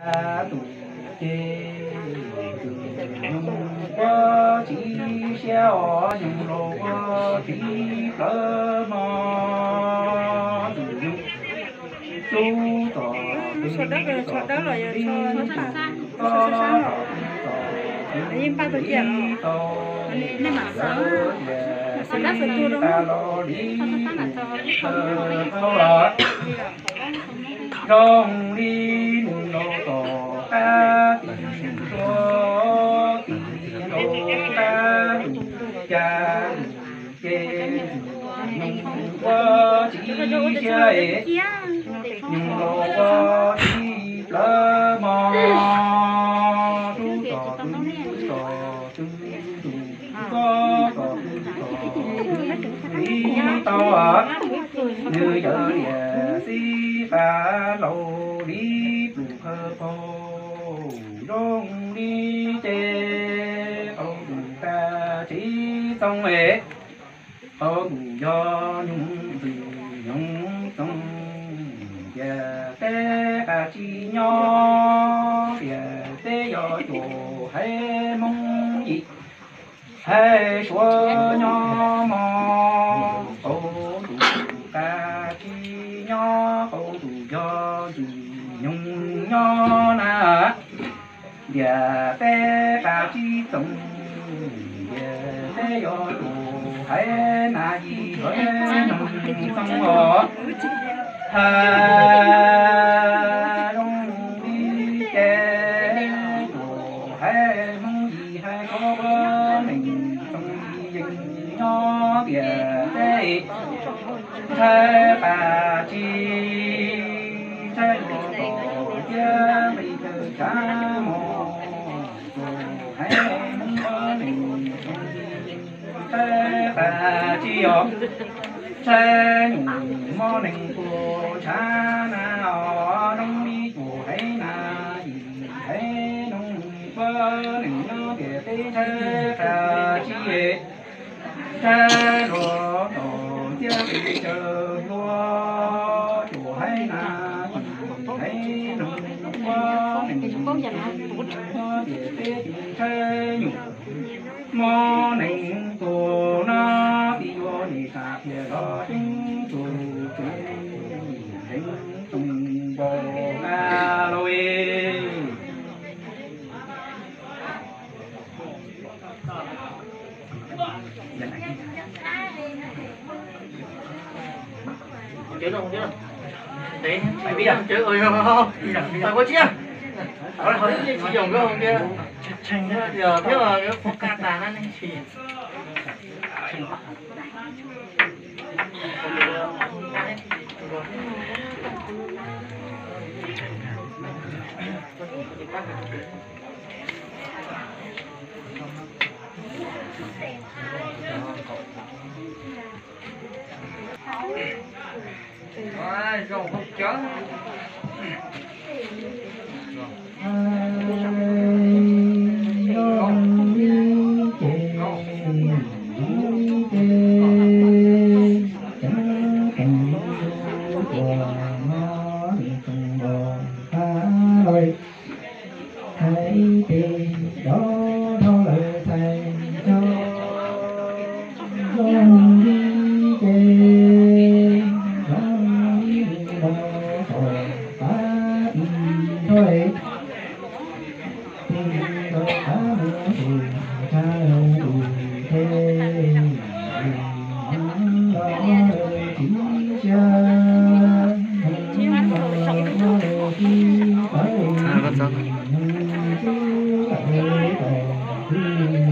Tus ces tus nyoog ua txiv siab os, nyoog laus ua txiv plawv mos. Tus nyoog tub tom tus tom tus li, tub tom tus tom tus li tau, lawv tias txiv tas los li tus thawj hau los. Zoo li nws laus tom qab, tis nraus qab, tis nraus qab, tus cas ces nyoog ua txiv siab es, nyoog laus ua txiv plawv mos. Tub tom tus tom tus, tus koj tom tus tom tus li tau, nws yawg liam xib qas laus li pluj khawv phaum. Zoo li ces qau tus tas txiv txoos es, qau tus yog nyoog ntxwg nyoog txoos. Tias peb qab tsis nyob, tias peb yog cuab haiv Hmoob yim, hais Suav nyob mog. Qau tus qab tsis nyob, qau tus yog ntxwg nyoog nyob na. Tias peb qab tsis txoos, tias peb yog cuab haiv Nas Yim, haiv Noog Xoo os. Has zoo li ces cuab haiv Hmoob yim hais Suav neej txoos yeej nyob. Tias peb ntshai qab tsis, ntshai yuav tom ciab nqi caws tshav mos. Cuab haiv Hmoob neej txoos ntshai qab tsis os, ntshai nyuam mob neeg puas tshav na os. Zoo li cuab haiv Nas Yim, haiv Noog Xoo neej nyob, tias peb ntshai qab tsis, ntshai yuav tom ciab nqi caws hluas. Cuab haiv Nas Yim, haiv Noog Xoo neej nyob, tias peb tsis ntshai nyuam mob neeg puas no. Tsis yuav niam tais thiaj los ceeb tus tus, tseeb tsoos npaum na lauj. Txhais tes rov dhau lawm txhais rau zoo li ces zoo li los tom qab ib nrog es tis rau qab mus tus tshaj rau tus the los txiv siab los txiv pawg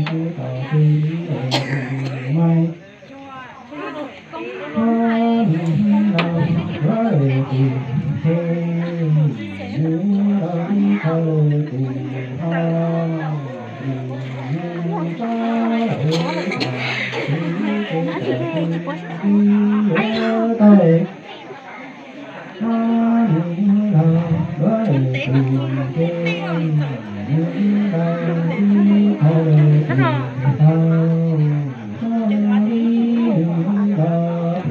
tub tom tub tom tub mai. Hnub no yuav lwm tus, ces nws los ib qho lwm tus ho, nws tsob lawm tas, tus ib tus tas, tus ib yuav tag. Hnub no yuav lwm tus, ces nws los ib qho lwm tus ho, nws los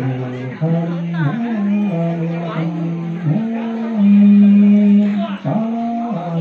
tus qhov mus mus tsob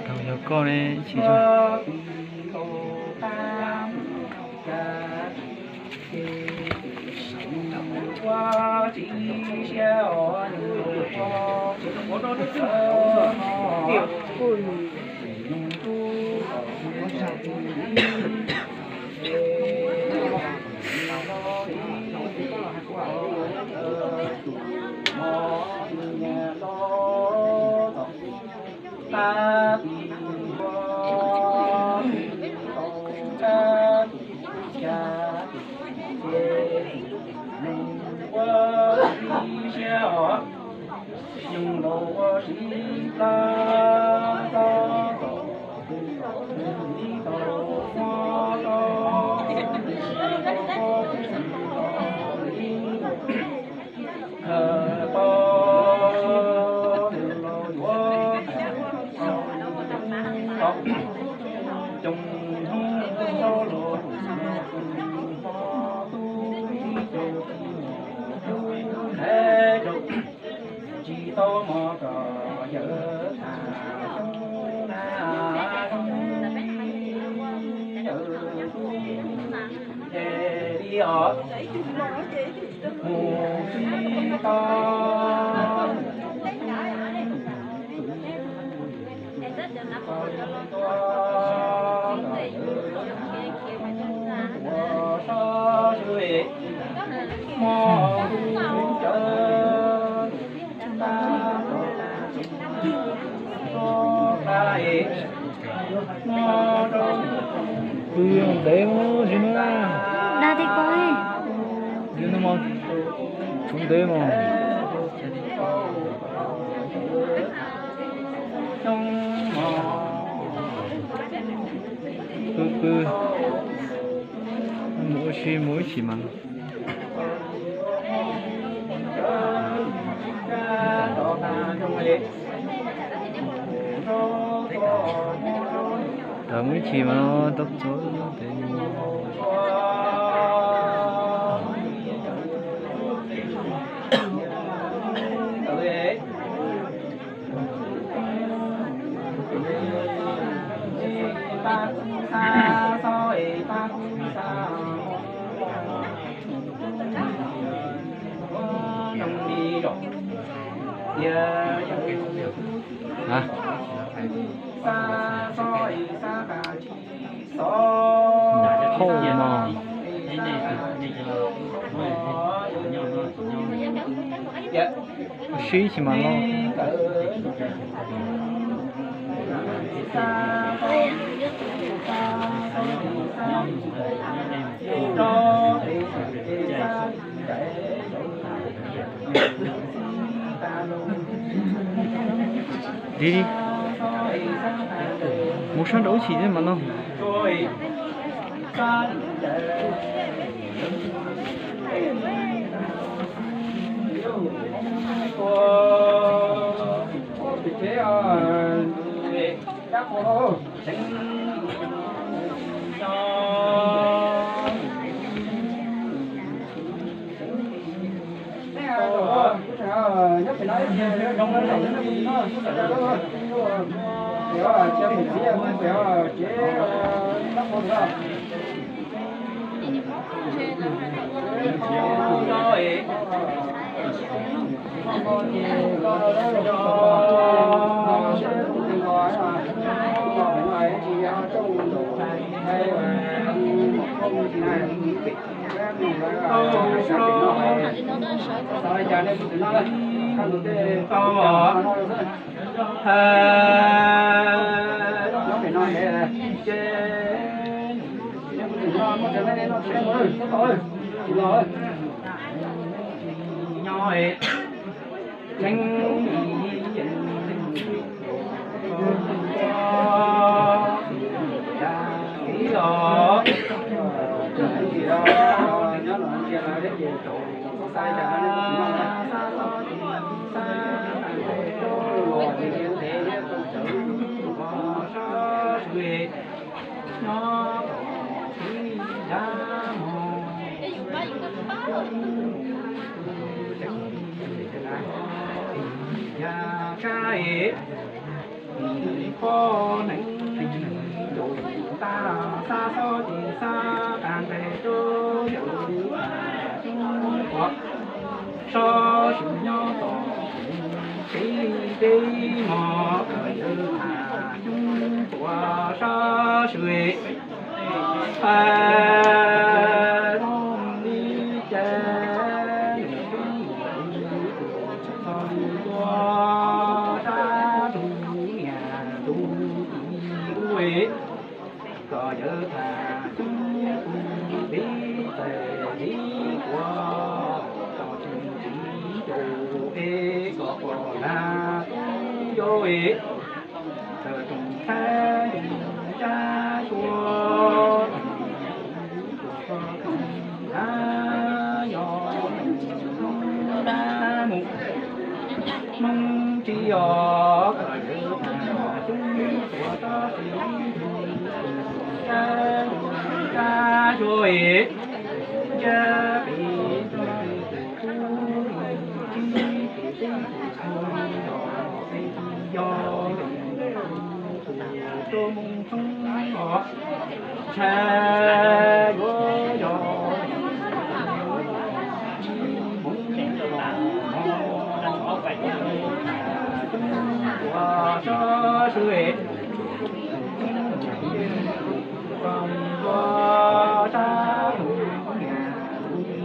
Thaum yog koj ne, tsis Dag thiab koj. Tsuv ntev mas. Pw, mus ua si mus ib chim mas. Tau mus ib chim mas tau txog. Hauj mos. Sib ib chim mas los. Tiv li, mus sab nraud ib chim mas no. Poj neeg ncaus tas xab xob ces xab qas nqes rau yawm thav xyoob puav, sab swm nyob tom kev li deb mos kom yawm thav xyoob puav sab swm. Zoo li cas nws twb mus tus txog li tuaj sab tus niam tus txiv ub, kom yawm thav xyoob tus tib txais tib quav, kom tsis tsis caum es kom pom nag tub yau es. Tawm rooj tshab ntuj tshab xyuas, tawm rooj tshab ntuj tshab xyuas, nab yog nab mus. Hmoob tsis yog kom yawg thav xyoob tuaj tab sis ntuj tshab ntuj tshab xyuas es, ntsab pem rau tus tub tus tsib tus tub tus tub los peb tsis yog tus tus rau moo tshoob os. Ntshai yuav yog tsis hmoov los no, tshoob ua sab sw es, ua sab tus niam tus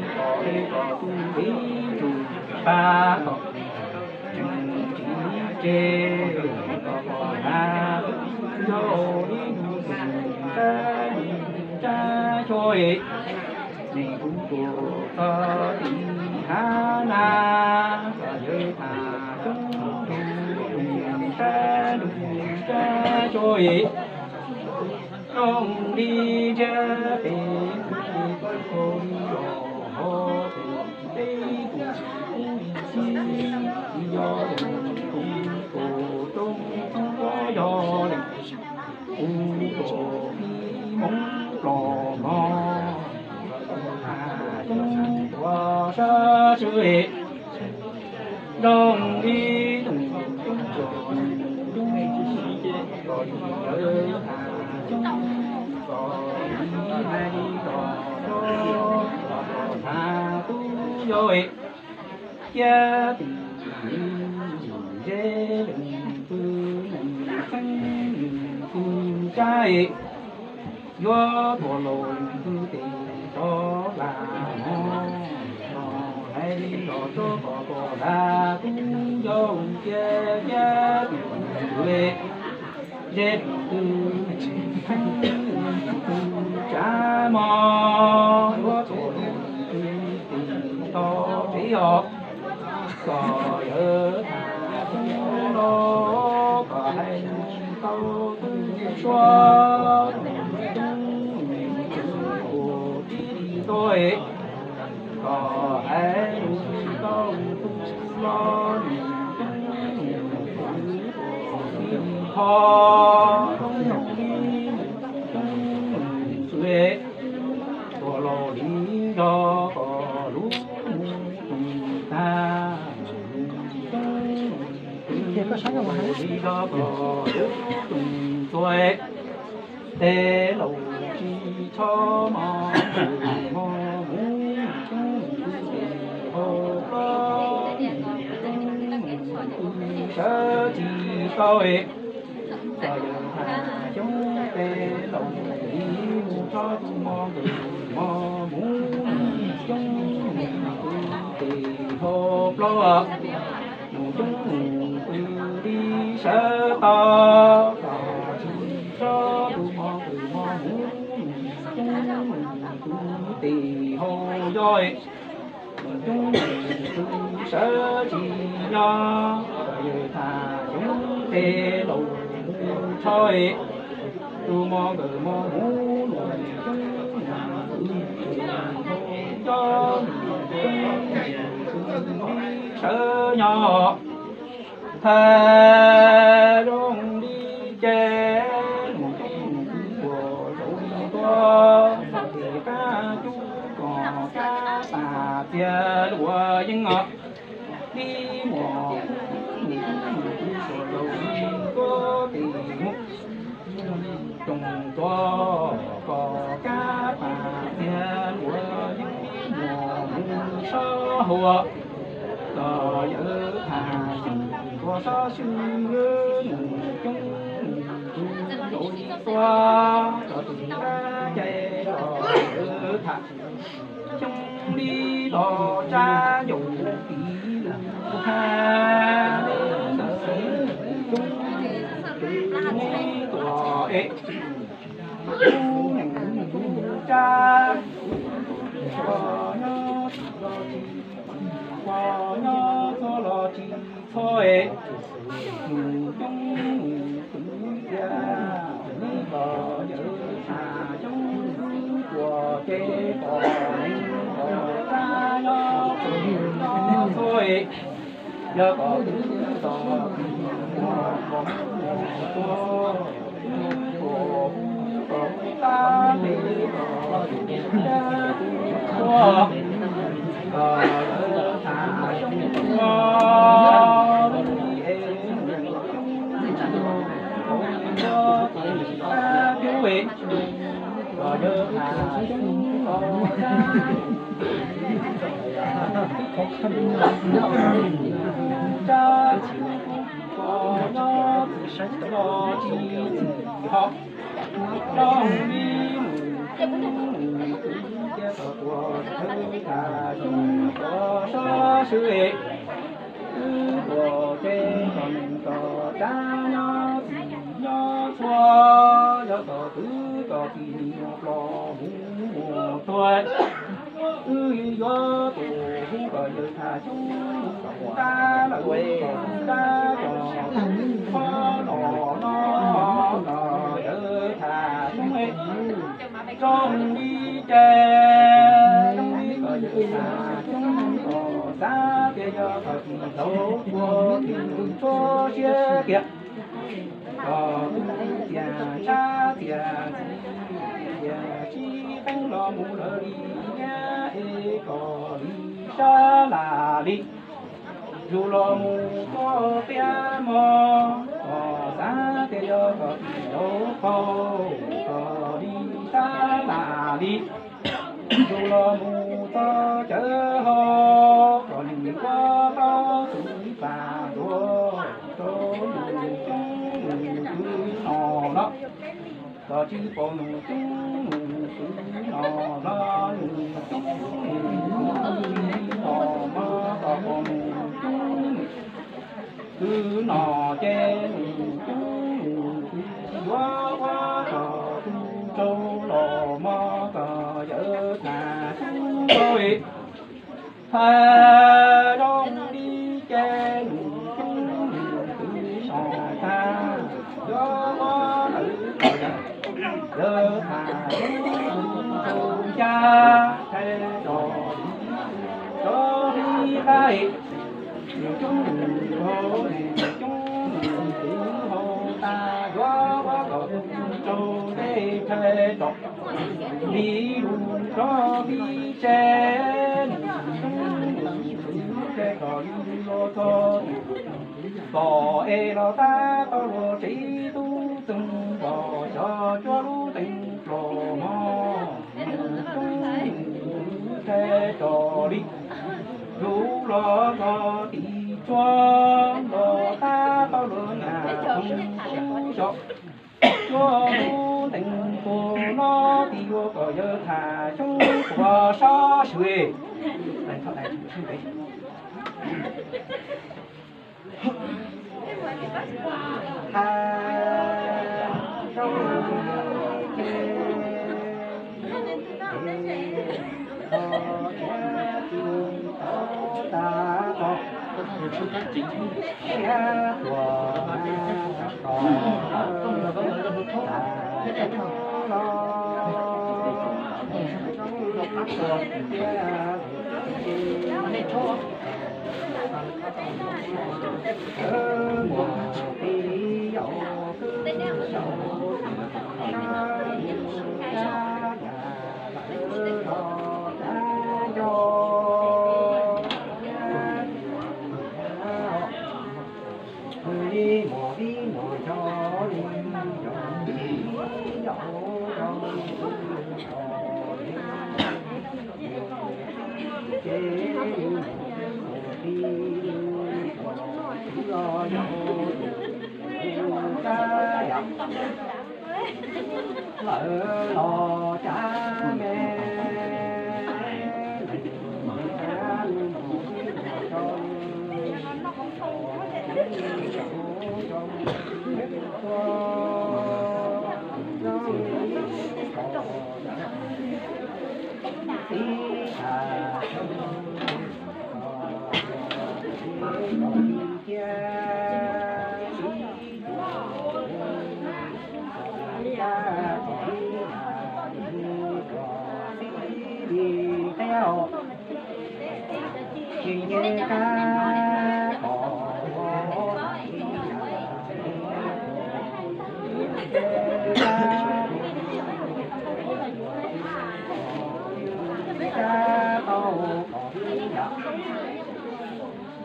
txiv kom tus txiv tsum pab kom tseem tsis tseg, kom pom nag yau ib ntus tus sab ntuj tshab xyuas es, nws kuj tuaj txog tim hav nab, kom yawg thav xyoob tus tus sab ntuj tshab xyuas es, Zoo li ntsiab pem txwv pem txwv khaus li los hov pem teb tus tsis kub li xib tsis yog tus tus roob tub yog li tus tus pib Hmoob Nplog no. Coob tuaj sab sw zoo li tus coob tuaj coob los yus yawg Tham Xyoob los li hais li los rau los Tham Tub yog cia tim zeb leej twg neeg txheeb leej twg tsab yuav tuaj laus leej twg tes rov lam no los hais li los rau kom kom Tham Tub yog cia cia tim zeb leej twg neeg txheeb leej twg tsab mog yuav tuaj laus leej twg tes rov tsev os. Kom yawg Tham Xyoob los kom hais tsis tau tus suav tus coob tus tib li tau es kom hais tsis tau tus los nws coob nws txwv tus tib li tho zoo li nws coob nws txwv es tuaj laus li zog kom lub mus tus tag coob li zog kom lub tus txuas es tes laus tsis txhob mos mus mus coob tus tes hauv plaub mus coob tus sawv tsis tau es kom yawg Tham Xyoob tes laus li mus txhob tus mos nkawd mos mus coob tus tes hauv plaub mus coob tus li sawv tau kom tsis txhob tus mos nkawd mos mus coob tus tes hauv yog coob tus sawv tsis nyob kom yawg Tham Xyoob tes laus mus txhob tus mos nkawd mos mus coob tus tes hauv yog coob tus sawv nyob Tham zoo li ces mus coob mus kwv puas zaum li tuaj mus tes qab cub kom kab pas txiag luas yeeb os. Li muas mus coob mus kwv puas zaum li tuaj tes mus roos tuaj kom kab pas txiag luas yeeb li muas mus sab hauv kom yawg Tham Xyoob tuaj sab sw mus coob mus kwv zaum li tuaj kom tus dab cai los yawg Tham Xyoob li los tsab ncaus tis lus hab ntawd coob tus tuaj es ub neej ub tsab ub tsis txhob nyob tsis los tsis ub tsis txhob nyob txhob los tsis txhob es mus coob mus kwv cia li los yawg Tham Xyoob tuaj ces kom neeg kom tsab nyob tsis nyob txhob es yog kom twb tom tis muas kom mus tuaj ub kom ub kom ub tab li kom tus tuaj kom yawg Tham Xyoob tuaj li es mus coob mus kwv cia li los yawg Tham Xyoob los tsab tsab tsis kom nyob tsis los tsis txim ho zoo li mus coob mus kwv cia kom tuaj yawg Tham Xyoob tuaj sab sw es wb tuaj ces kom neeg kom tsab nyob tsis nyob txhob yog kom twb kom tis muas plos mus mus tuaj wb yuav tus hu kom yawg Tham Xyoob tab lawm kom dab cov hu phob los no los yawg Tham Xyoob Tus txhua siab tiag, kom tus txias tshab txias ntxiv, txias sib qeeb los mus lawm li nyab es kom li sab lam li. Zus los mus txoj qiab mog, kom xav tias yog kom tim laus qaug, kom li sab lam li. Zus los mus txoj cawv ho, kom nws ua tau tus pam ntuag rau nws coob nws kwv no los. Kom tsis pom nws coob nws kwv no los, nws coob nws kwv no mog, kom pom nws coob nws kwv no ces nws coob nws kwv yuav ua kom tus tsaug los mog, kom yawm tham xyoob rau hais zoo li ces nws coob nws kwv no tag, yuav ua lawm kom yawm tham xyoob rau ncaj, rau li qab, nws coob nws hau, nws coob nws kwv hau tag, yuav ua kom tus tsaug dej rhais tso. Li lus rov pib tse, nws coob nws kwv tse kom li lus los txog tim tom es los tab tau luag tsev tub txeeg npog xyov cuab lub teev plos mog, nws coob nws kwv tse kom li lus los txog tim tsuag los tab tau luag nyam txeev xyov cuab lub teev tuag no, tim yuav kom yawm tham xyoob tuag sab swm. Lawv los cav me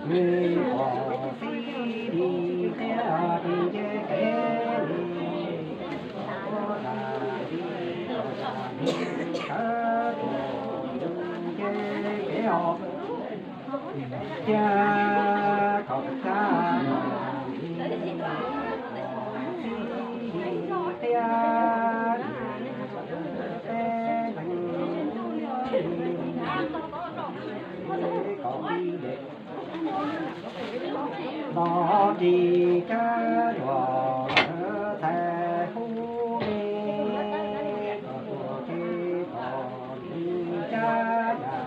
Nws pom txij li qia ces nce kev li, ua tas li sawv tuaj nce kev os. Cia kom txaj txij li qia peb leeg kom li dej. Los tsis cab yuav lawv txhais hub me, kom tuag tsis pom li cab yam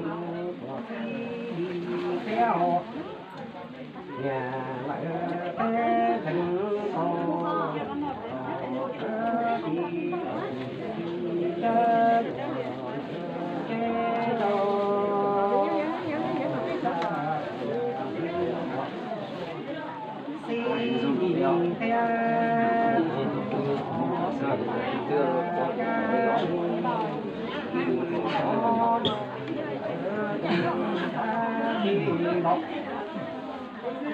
li tuag txij li qia os. Niam lawv peb leeg ko, tsis cab yuav lawv txhais rau. thiab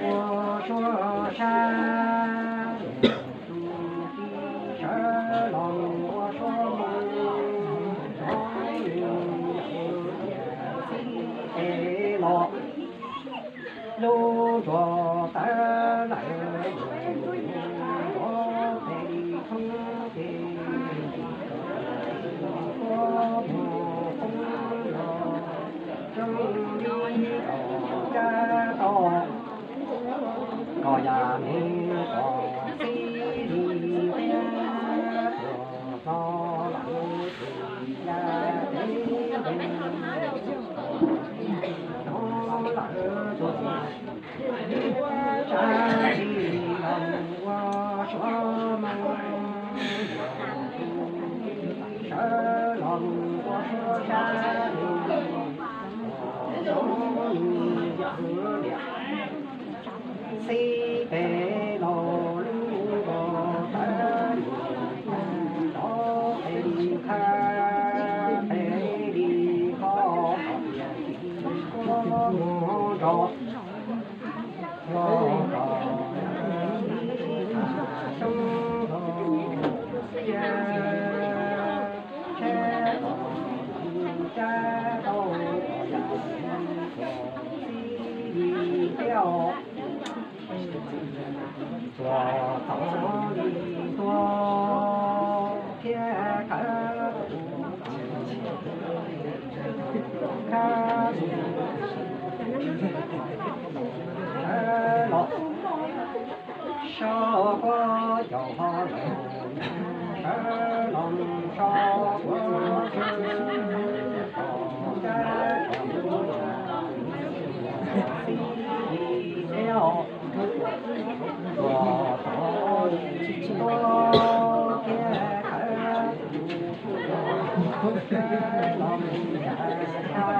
ua suab sab, sawv los ua suab moo, xib pem los lub nruas tawv lawm, nruas pem li thoob ces ua mus poob los tsob li kom cab tau, kom yam me kom xib li thiab tuam txog lawm ces ya teb ntev no lawm tus tsa li los ua suab moo, sawv los ua suab sab li, xib pem los lub nruas tawv, nruas pem li khab, pem li khob, kom tias tsis muaj nrov, los kom ib tham soob los cia, tsheb los cab tau, kom yam kom xib li thiab os. Tuam txog li tuaj thiab khawb tus, khawb tus, sawv los so kuv cov hauj lwm, sawv los so kuv cov hauj lwm, xib li thiab os. Tuam txog li tuaj thiab khawb tus, sawv los mus yam thab, sawv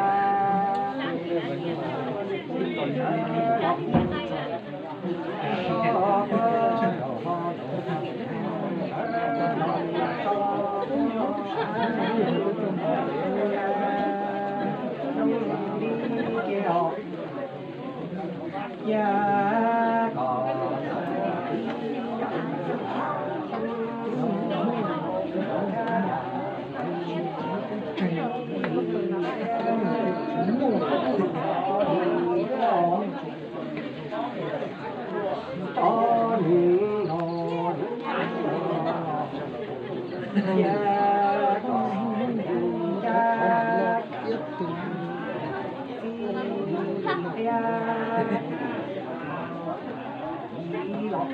los so kuv cov hauj lwm, sawv los so kuv cov hauj lwm, zoo li ces os. Cia kom tso nws los, cia kom tus ncaj, thiab los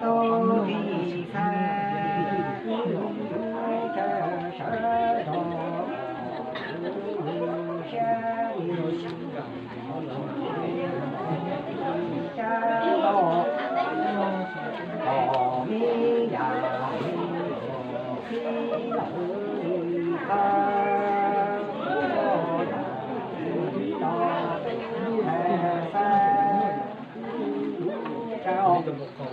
tau ris xaiv, sawv rov siab li, cab tau kom me yam li xib lawm li qab, los xaiv, sawv rov kom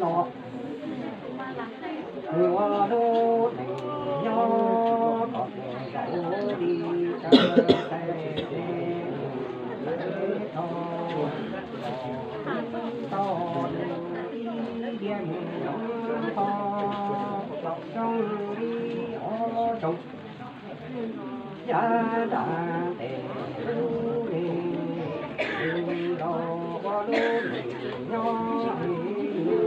los ua lub neej nyob kom zaum li tau, tau ib diav mus nyob tau zoo li ob tsoom yav nram tes lub neej, los ua lub neej nyob li mus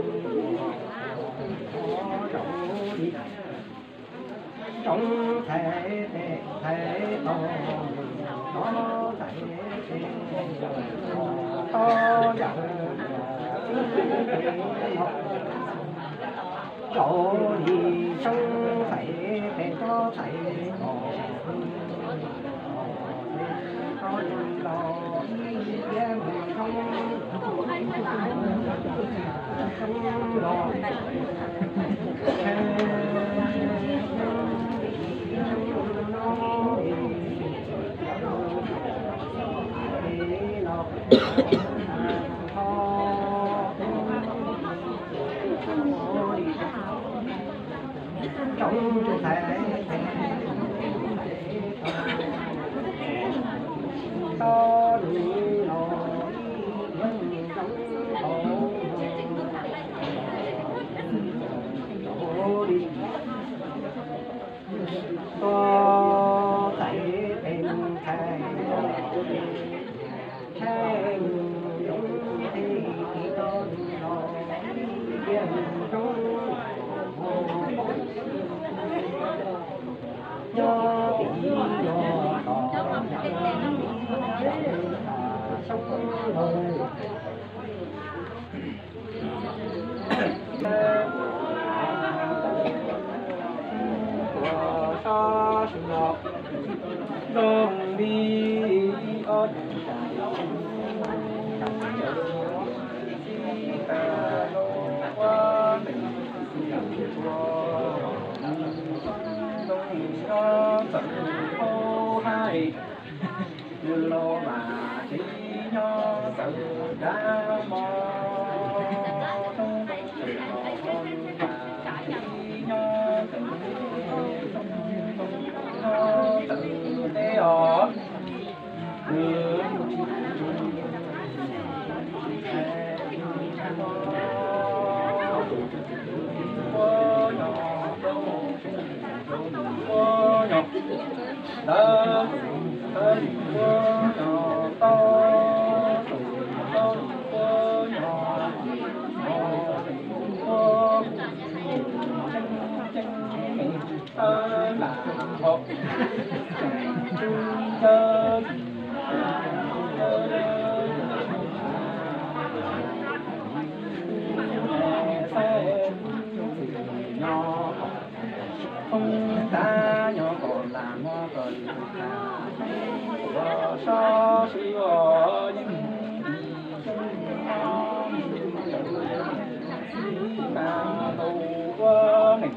zaum li tsoom ntxhais tes ntxhais tos, tsoom ntxhais tes ntxhais tos yam li zaum li tsoom ntxhais tes tsoom ntxhais tos, tos li los ib diav mus nyob Nws los mas tsev nyob txawv dab mog, tsev nyob txawv, nyob txawv teb os. Nyob kom foob tab nyob kom lam muab kom lwm tas, ua sob sib os yeej tsis mas tau ua neej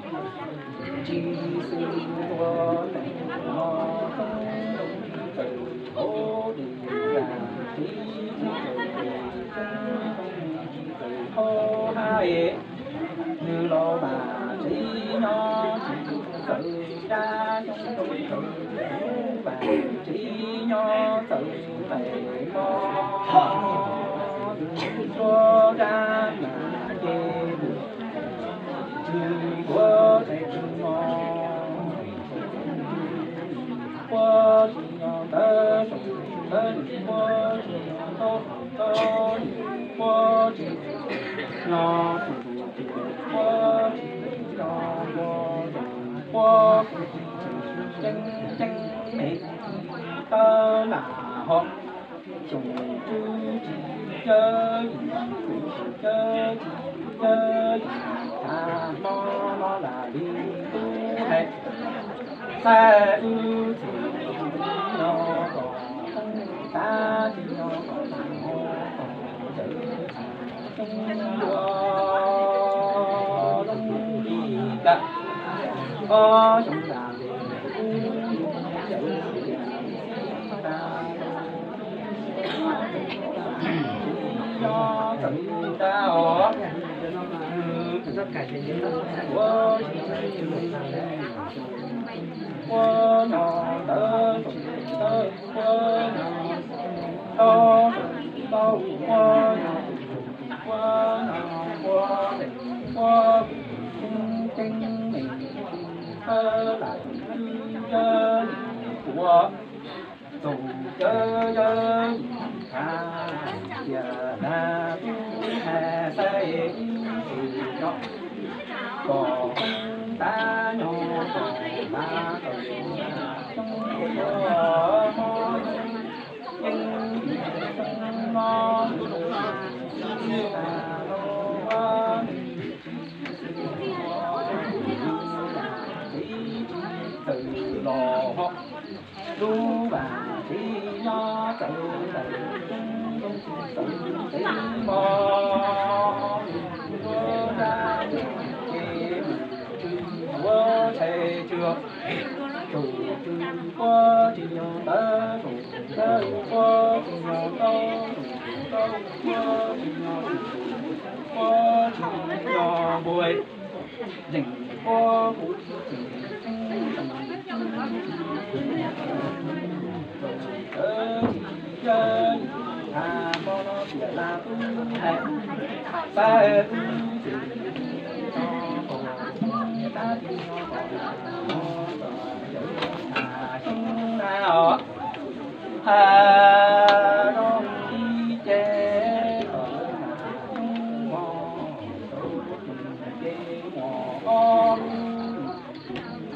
tsis xwm ua neej no foob tawm hauv di las tib tawm hauv hab es. Nws los mas tsev nyob tsis txawv dab xyoob rau txawv lub vas tsev nyob txawv tes mog, suab dab mas ces mus tsis tuav tes tsis mog, puab tsis nyob ntawd saum ntawd, puab tsis nyob ntawd saum ntawd, puab tsis nyob tus tus puab tsis nyob puab, puab tsis ceeb ceeb me tawb lam ho. Xyoo tswb tsis cawb yim, xyoo tswb tsis cawb yim, tag hmo no lam li tub hais, xav wb txhim no kom foob tab tsis no kom tag hmo kom ntawd txhim foob dua zoo li cas. Ob xyoo tas ntes ub ntawd txhim tas nyob txawm tas os. Ua tsis ua nyob ntawd txhim ntawd ua nyob tau tau ua nyob ua nyob ua ua ceeb ceeb me thawb lam twb yawg ua txaus cawv yawg yim tag, tiam tas tub hais xav wb txhim no kom foob tab nyob kom lam tau ua hmo yeej yim xyoo no mus tsis tas no ua tsis txawm los ho. Lub vas tsev nyob txawv tawm txawv txawv txawv teb mog, ua dab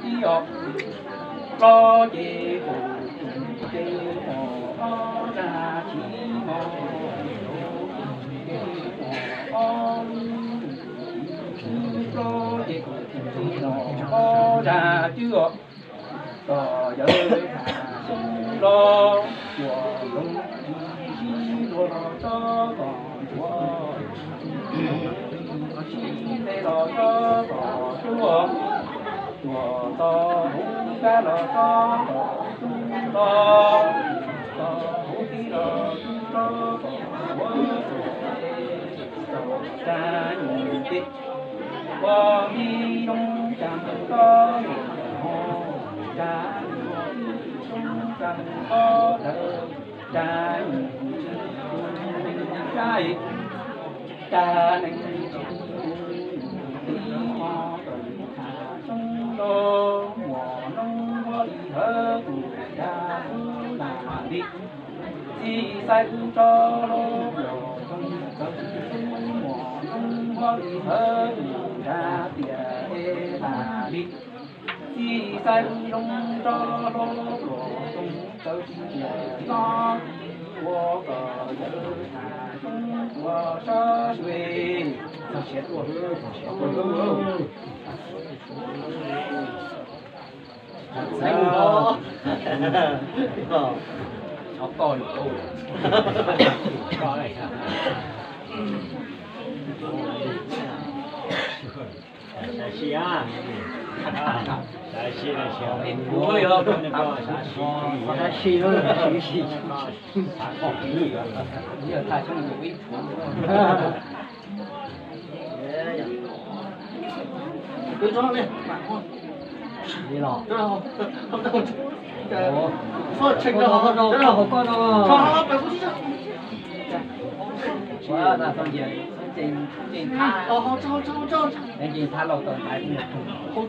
Ib os, plob ces pum, ces mos ob, tsa tsis mos, ces mos ob, plob ces pum, ces mos ob, tsa cwb os. Kom yawg tham xyoob los, cuam nkoos sib luag los tsob kom ntsuav, sib tes los tsob kom tsuav, cuam txog hauv kab los tsob kom tsuav los, txog hauv tib los tsuav tsob kom ntsuav, txog tsa nyuj ces ua mi zoo tsa mus tsob, tsa zoo tsa mus tsob, tsa nyuj tsis tus neeg sab, tsa neeg tsis tus tib hmo tawm tham xyoob los, muaj noob huab li hawv tus dag xwb lam li. Txij xaib wb tsob hlob pluas txoos txawv tsis xub, muaj noob huab li hawv tus dag tiam es lam li. Txij xaib wb zoo tsob hlob pluas txoos txawv tsis tiam txob, ua kom yawg tham xyoob ua sab sui. Txog siav tuaj, txog siav tuaj. Xov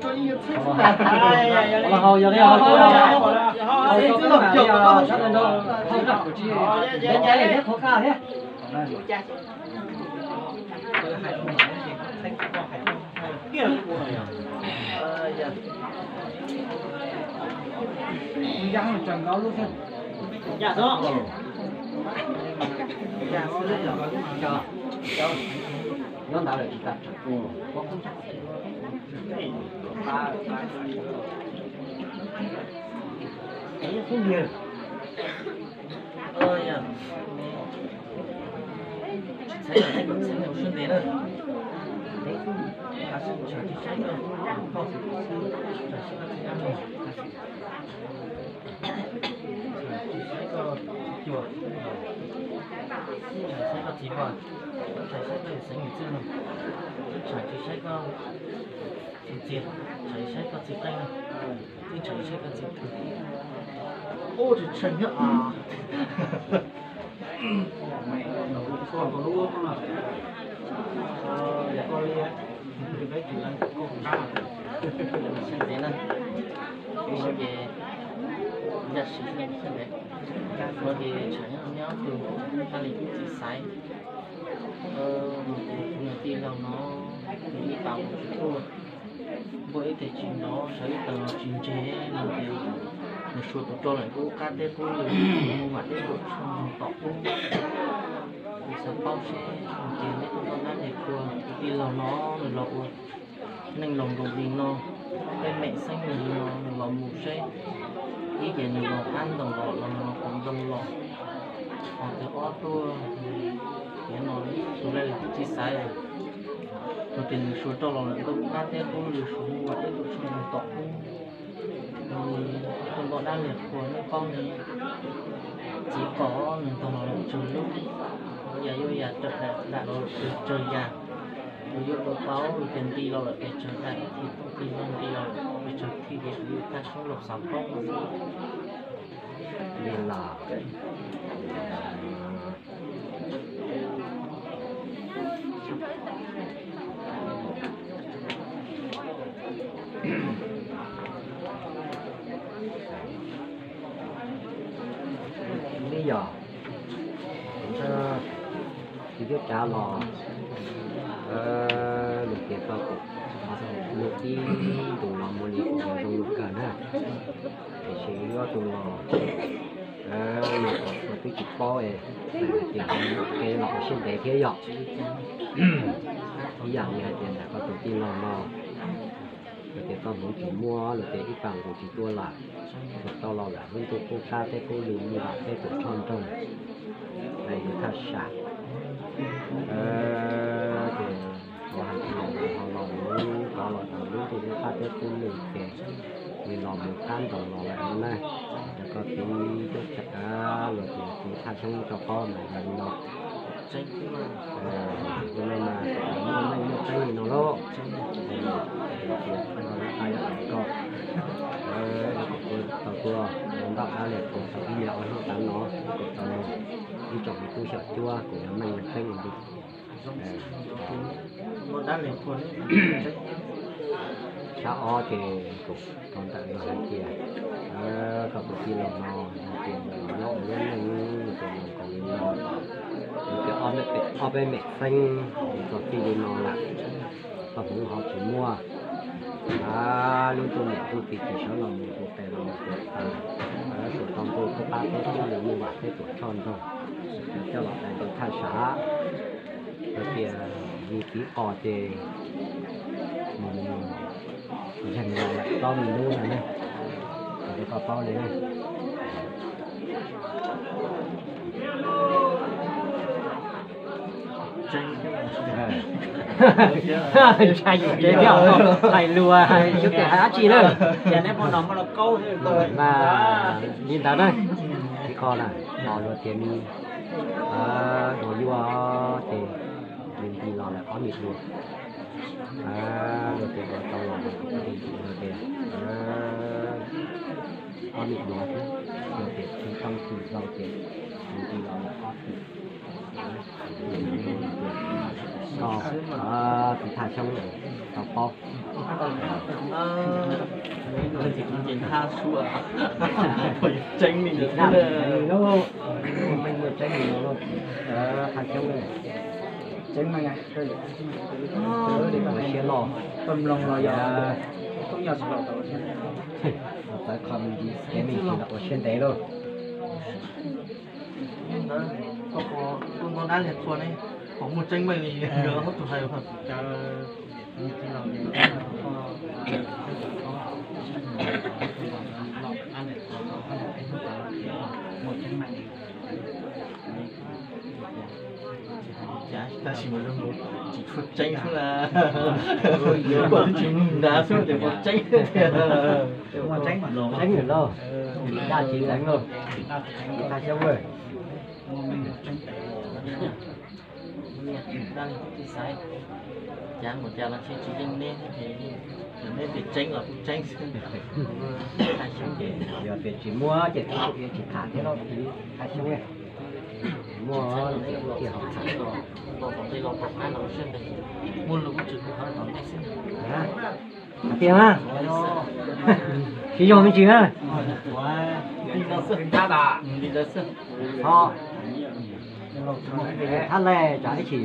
toj yus. Nyob ntawd lawm tsis tau. Txheeb, txheeb ua siab ntev na. Tsis saib koj, tsis saib koj txiv cuag, tsis saib koj txiv npua, tsis saib koj yawm xeev yawm txwj no, tsis saib koj txiv ntxia, tsis saib koj txiv qeej no, tsis saib koj txiv thwj. Ub, tsis tshee thiab as. Ntxiv na, ces ncaj si xwb, ua ces tsham nyob tug, koj li kuj txiv xaiv, tus niam tij laug no, nws ib tau tsis tuaj, npua ib teg tsis nrov, sawv ib teg los tsis ntseg, no ces nws suav tus rog lawm kuj qab teb qub lw, mus vam teb tuam tsho tom qub. Kuv xav paub seb ces neb tuaj noj nab nce kua, tus tij laug no nws los ua neej laus nkaus li no, peb mem xeeb nws li no, nws los mus seb, ib ces nws los qab ntoo los los nws los kaus ntoo los, ho tus ob tuaj, tiam no tus lawv kuj tsis xaiv, no ces nws suav rog los lawm kuj qab teb qub lw, suav mus vam teb tuam tsho tom qub. Tus npau dab li qhua nej paub ne, txiv qos nws ntog los lawm tsawg lub, yam yuav yam raws daim los lawm tsawg yam, tus yuav ua paub tias nti los lawm pes tsawg daim, thiab tus nti los lawm pes tsawg thim, ces tus yuav thaj soob los xav paub no xwb. Li los li yog, kuv thiab tsav los, luag tias koj tus, luag ib tus los muaj li kuv zoo lus kawg na, tiam sis ob tus los, luag twb tsis paub es, tias kev los ua siab ntev thiab yom. Ib yam li hais tias ntawm koj tus tij laug no, luag tias txoj hmoov tsis muaj, luag tias ib pas nqus tsis tuaj lawm, thaum tau los lawm lub ntuj qub qab teb qub lw, muaj lam teb tuam tshoj nroog, hais yus thaj sam. Ces qhov hais tias ho los mus, qhov los mus lub ntuj qub qab teb qub lw ces nws los mus qab nroos los lawm no na. Yog koj tiv cuab tsam, luag tias tiv thaj xyoob rau paub mas yog li no. Tus no mas muaj meej muaj tseeb li no lauj. Tias no lawv tais yog koj, kuv tau tuaj ntau dab li kuv tau ib liam ua hnub tav no, kuv tau ib tsoom me tub xyom cuab, kuv yog meej yog tseeb li. Sab ob ces kuv tau ntawm no hais tias, koj tus tij laug no hais tias nws nyob ua lub neej, nws tias nws nkaus li no, nws tias ob peb mem xeeb nws txog txij li no lawm, txoj hmoov ho tsis muaj. Lub ntuj niam ntuj txiv tsis sawv los mus tus tes los mus tus taw, suav tau ntuj qub qab teb qub lw, muaj lam teb tuam tshoj nroog, coj los tais tus thaj sam. Hais tias yus tiv qos ces mus zeeg los lawm plaub me lub no ne, kom koj paub li ne. Ntshai yus tsev thiab, hais lus xyov tias hais dab tsi na. Mas li ntawd na, tiv qos na, qos luag tias nws dua yuaj ces nws nti los lawm ob me dua. Luag tias ua tau los luag tias ob me dua thiab, luag tias tsis tau tsis tau ces nws nti los lawm ob thim. Koj tiv thaj xyoob tau paub. Tseeb li, tseeb li, thaj xyoob thaj xyoob tseeb meej, ua siab loj, txawv qhov me ntsis kev me ntsis los ua siab ntev lauj. Tus npau dab li qhua ne, qhov muaj tseeb meej li, ob tug hais. Tab sis mas zoo nkaus tsis tshua tseeb xwb na. Koj twb tsis mloog nrad xwb tias muaj tseeb tiag. Tseeb lawm lauj, daj tsis leev lauj, thaj xyoob lawm. Daj li kuv tij xaiv, cas mus cas los tsis tsis yeej neb thiab ces, neb tias tseeb los kuj tseeb xwb. Thaj xyoob ces yog tias tsis muaj ces kuv yuav tsis tham thiab lauj, thaj xyoob. Muaj ces kuv thiaj ho tham. Muaj lus kuj tsis hu qhov tom ntej xwb. Hais tias mas, tsis yog me ntsis na. Ho, thab lej tsam ib chim.